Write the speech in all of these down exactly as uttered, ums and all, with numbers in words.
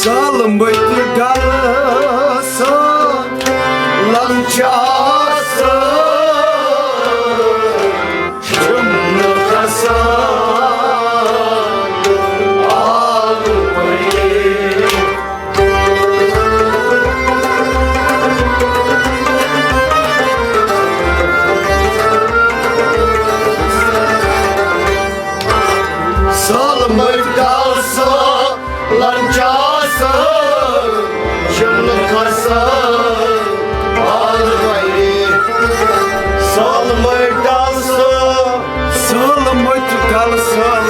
ڈل مٔتۍ ڈلہٕ سان لنچ آسان، چھُم نہٕ کھسان آلوَے۔ سالمٲوۍ ڈل سان لنچ آسان، چھُم نہٕ کھسان آلوَے۔ سالمٲوۍ ڈل سان، سالمٲوۍ ڈل سان،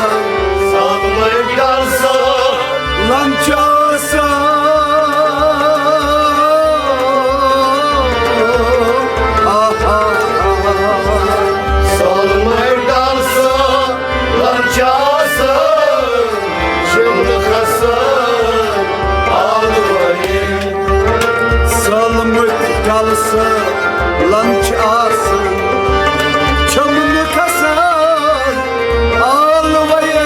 سالمٲوۍ ڈل سان لنچ آسان۔ آہا۔ سالمٲوۍ ڈل سان لنچ آسان، چھُم نہٕ کھسان آلوَے۔ سالمٲوۍ ڈل سان لنچ آسان، چھُم نہٕ کھسان آلوَے۔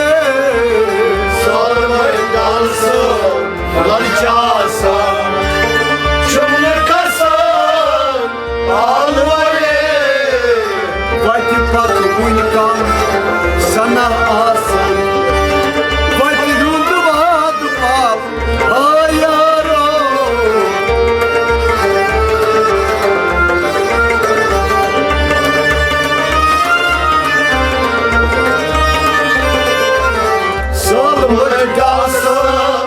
سالمٲوۍ ڈل سان لنچ آسان، چھُم نہٕ کھسان آلوَے۔ وتہِ پتہٕ وُنہِ کم سنا آسان، وتہِ ہُنٛد وادٕ پال ہا یارو۔ سالمٲوۍ ڈل سان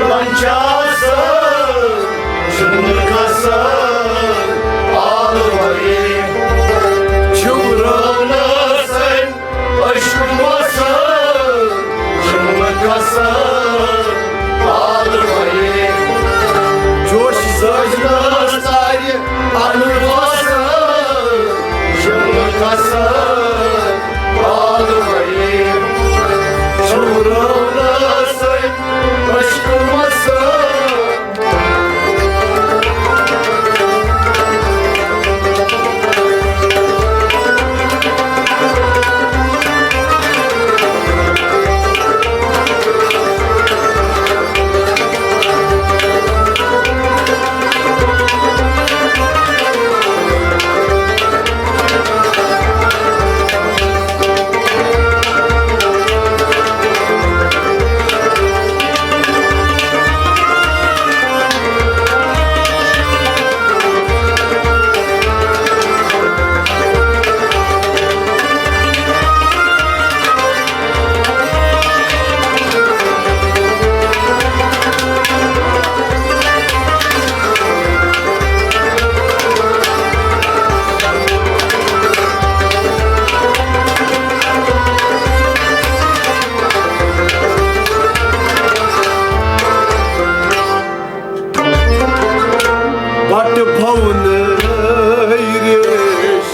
لنچ آسان، چھُم نہٕ کھسان آلوَے۔ چھُم رونہٕ سۭتۍ عشق وسان، چھُم نہٕ کھسان آلوَے۔ جوش سجنس تارِ انوسان، چھُم نہٕ کھسان آلوَے۔ چھُم رونہٕ سۭتۍ عشق وسان۔ بٹہٕ بھونہٕ ریش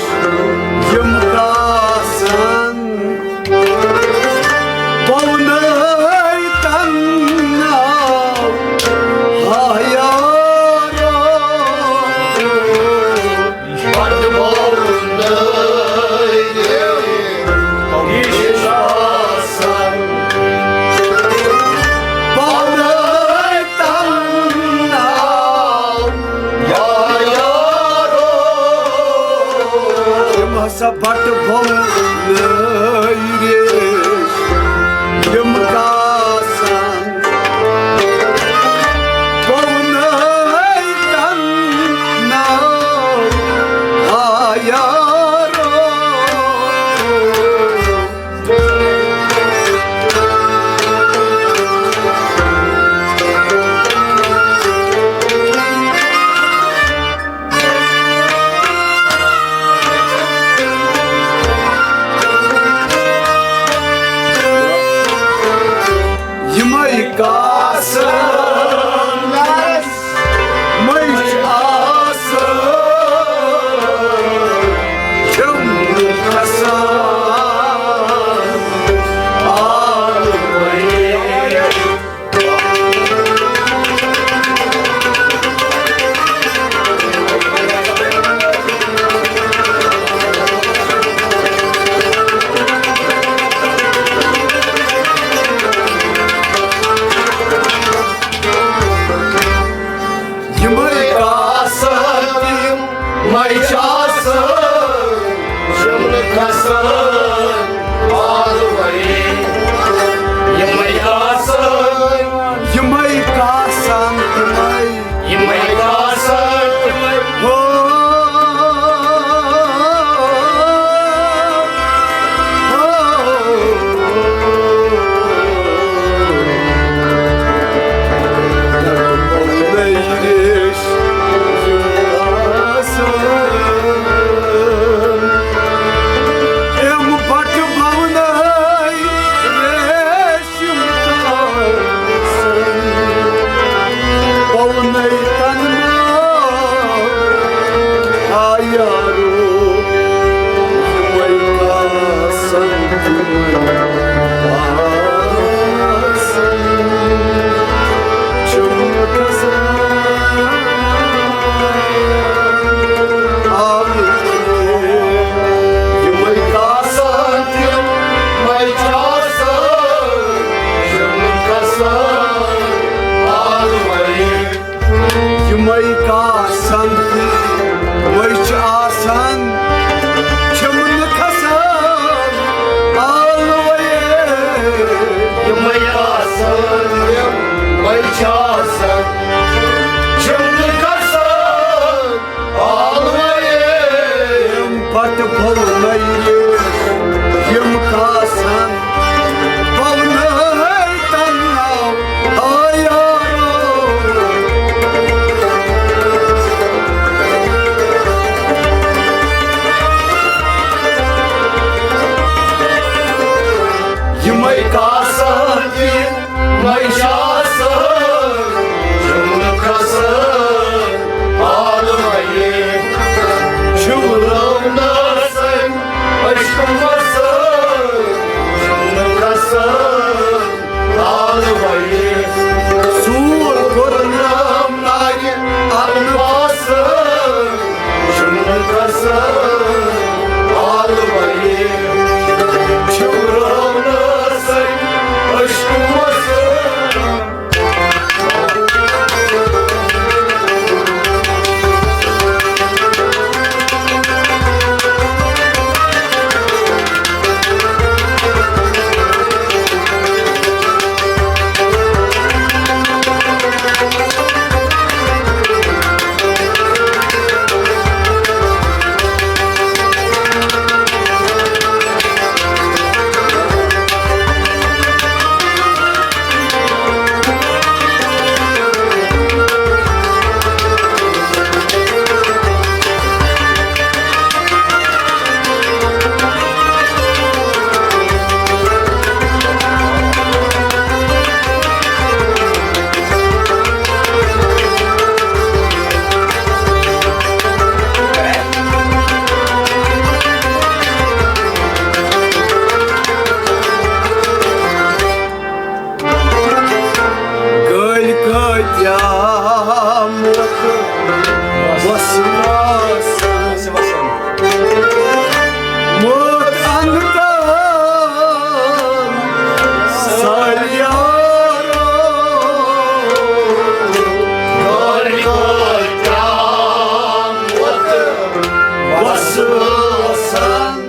یِم کاسن، بھونہٕ تن آو ہا یارو۔ پتہٕ بولنٲے ریش آسن، بولنٲے تن آو یا یارو۔ تِم ہسا بٹہٕ بولنٲے ریش یِم کاسن۔ یِمَے چھِ آسان، چھِم نہٕ کھسان پالوَے۔ یِمَے آسان، یِمَے کاسان تِمَے۔ یِمَے کاسان تِمَے۔ ہو، ہو۔ یِمَے کاسان تِمَے چھِ آسان، چھِم نہٕ کھسان پالوَے۔ یِمَے آسان تِمَے چھِ آسان، چھِم نہٕ کھسان پالوَے۔ یِم پتہٕ پھوٚلنَے یِم کاسان، پھوٚلنَے تَناو، آ یارو۔ یِمَے کاسان تِمَے چھِ آسان، چھِم نہٕ کھسان پالوَے۔ چھِم رَونَسَے عشقہٕ وَسان، چھِم نہٕ کھسان پالوَے۔ ژوٗر کوٚرنَم نارِ اَنہٕ باسان، چھِم نہٕ کھسان پالوَے۔ چھِم رَونَسَے عشقہٕ وَسان۔ گٔلۍ کۭتیٛاہ موت وسواسن۔ موت انتہا سالیارو۔ گٔلۍ کۭتیٛاہ موت وسواسن۔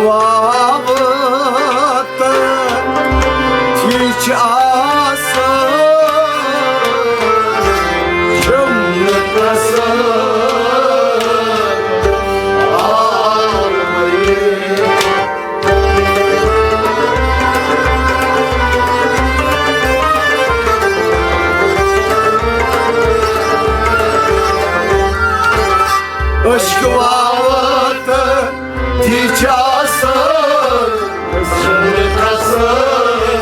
واوٕ تہٕ تھی چھِ آسان، چھِم نہٕ کھسان آلوَے۔ عشق واوٕ تہٕ تھی چھِ آسان، چھِم نہٕ کھسان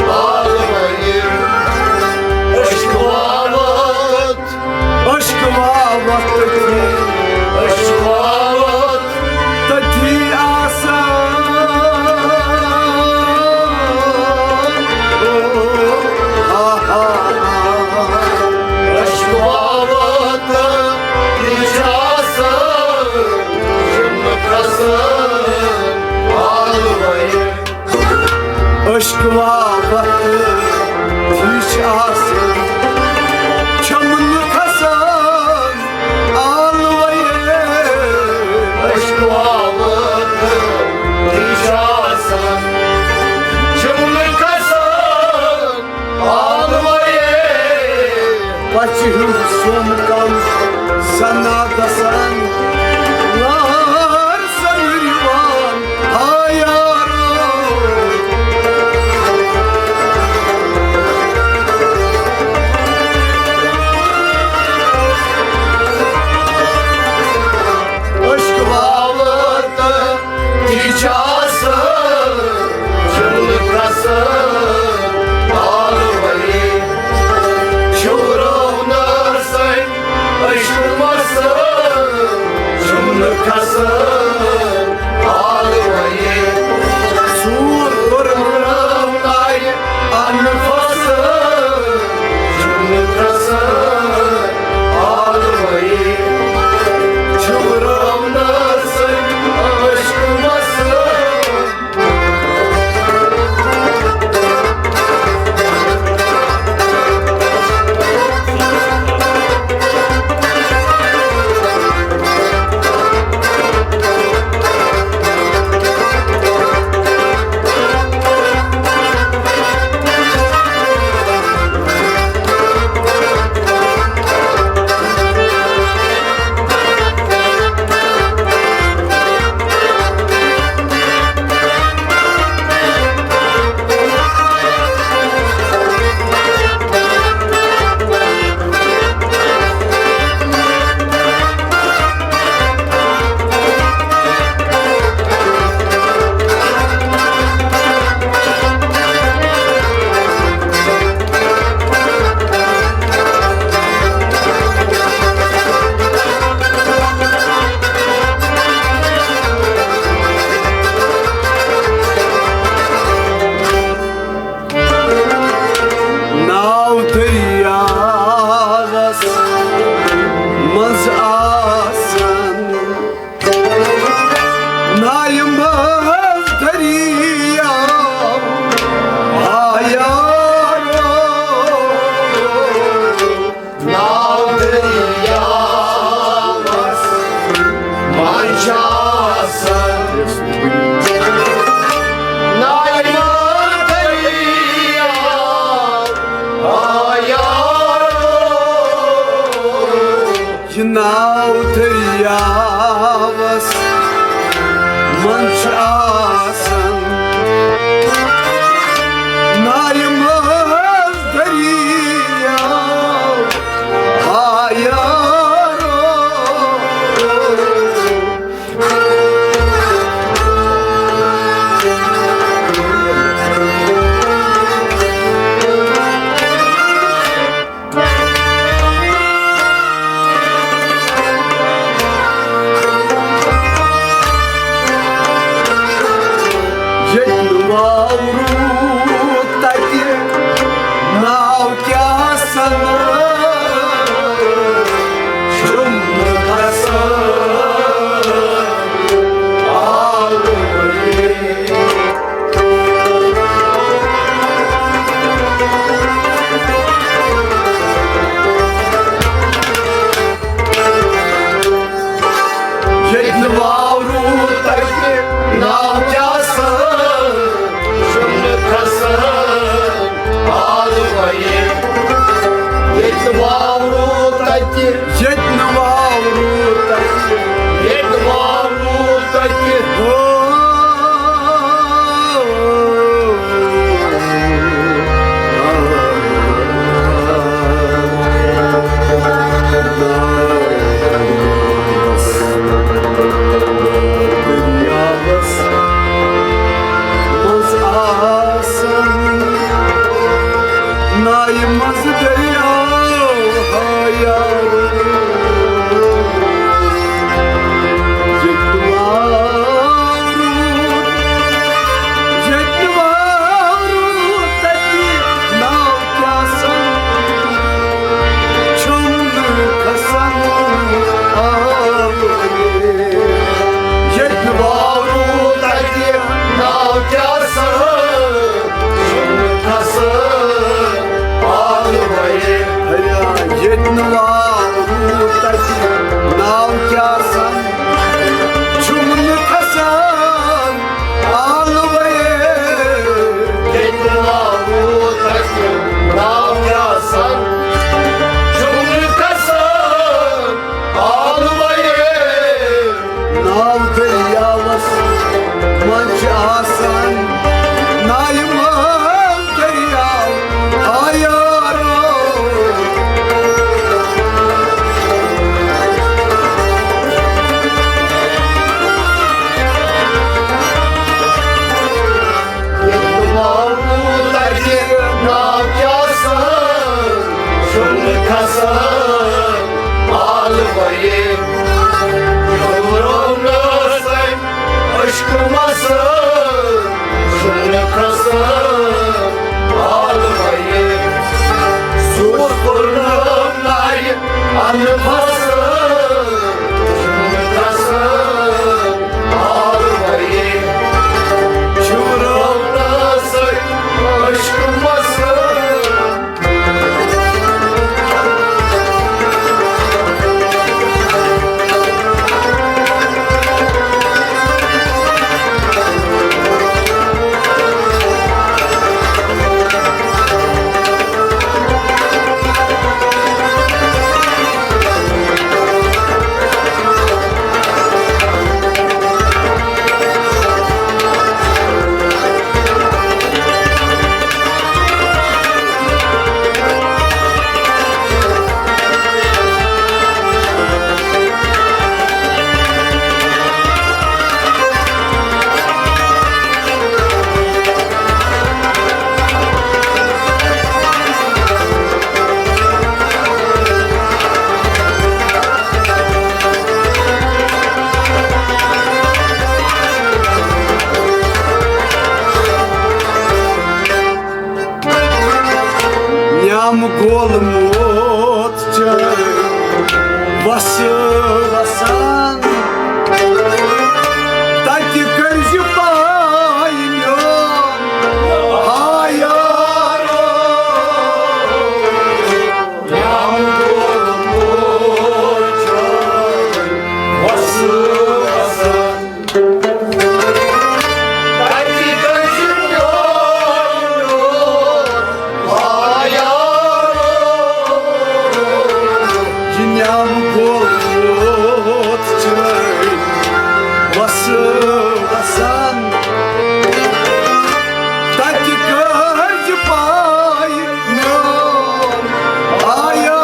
آلوَے۔ عشق واوٕ تہٕ عشق واوٕ تہٕ تھی، عشق واوٕ تہٕ تھی آسان۔ آہا، عشق واوٕ تہٕ تھی چھِ آسان، چھِم نہٕ کھسان آلوَے۔ عشق واوٕ تہٕ تھی چھِ آسان، چھِم نہٕ کھسان آلوَے۔ عشق واوٕ تہٕ تھی چھِ آسان، چھِم نہٕ کھسان آلوَے۔ پَژِ ہُنٛد سۄن کم سنا گژھان، نار سَنٛدٕر یِوان، ہا یارو۔ عشق واوٕ تہٕ تھی چھِ آسان، چھِم نہٕ کھسان آلوَے۔ چھِو رونق سۭتۍ عشق مسان، چھِم نہٕ کھسان آلوَے۔ ژوٗر کوٚرمُت رونق انفسن، چھِم نہٕ کھسان آلوَے۔ چھِو رونق سۭتۍ عشق مسان۔ ناو دٔریاوَس منٛز آسان، نایہِ منٛز دٔریاو، آ یارو۔ ناو دٔریاوَس منٛز چھِ آسان، نایہِ منٛز دٔریاو، آ یارو۔ یہِ ناو دٔریاوَس منٛز چھِ آسان، نایہِ منٛز دٔریاو، آ یارو۔ ییٚتہِ نہٕ واو روٗد تَتہِ ناو کیٛاہ سَنہٕ، چھُم نہٕ کھسان آلوَے۔ ییٚتہِ نہٕ واو روٗد تَتہِ ناو کھسان آلوَے، سوٗر کوٚرنم نارِ اَنہٕ پھسان، کھسان آلوَے، چھُ روناسٕے عشق مسان۔ نعم گول موت چھ وسہٕ وسان، تتہِ کٔرزِ پاے میون ہا یارو۔ نعم گول موت چھ وسہٕ وسان، تتہِ کٔرزِ پاے میون ہا یارو۔ یہِ نعم گول موت چھ وسہٕ وسان، تتہِ کٔرزِ پاے میون ہا یارو۔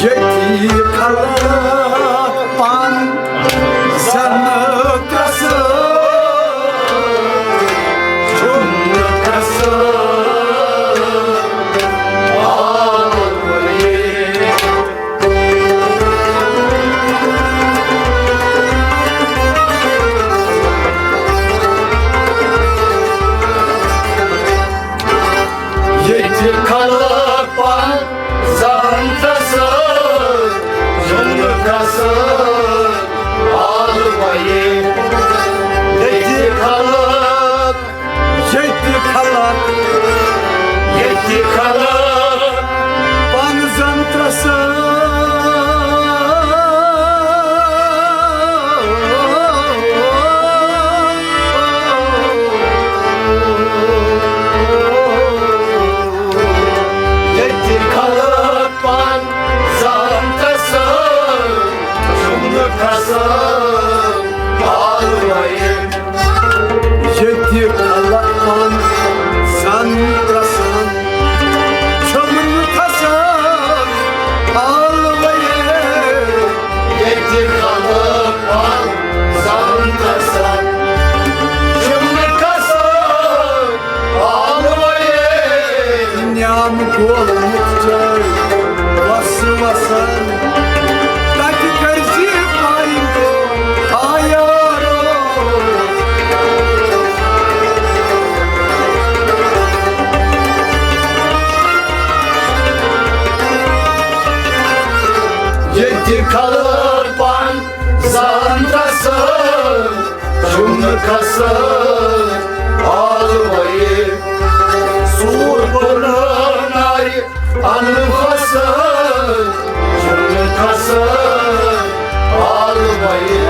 ییٚتی خلق پان زن کسہٕ، چھُم نہٕ کسہٕ آلوَے۔ ییٚتہِ خلق پان زن کسہٕ، چھُم نہٕ کسہٕ آلوَے۔ ییٚتہِ خلق، ییٚتہِ خلق، ییٚتہِ خلق پان زن کسہٕ۔ ییٚتہِ خلق پان زن کسہٕ، چھُم نہٕ کسہٕ آلوَے۔ ییٚتہِ خلق پان زن کسہٕ، چھُم نہٕ کسہٕ آلوَے۔ ییٚتہِ خلق پان زن کسہٕ، چھُم نہٕ کسہٕ آلوَے۔ نعم گول موت چھ وسہٕ وسان، تتہِ کٔرزِ پاے میون ہا یارو۔ ییٚتہِ خلق پان زن کسہٕ، چھُم نہٕ کسہٕ آلوَے۔ سوٗر کوٚرنم نارِ اَنہٕ پھسان، چھُم نہٕ کسہٕ آلوَے۔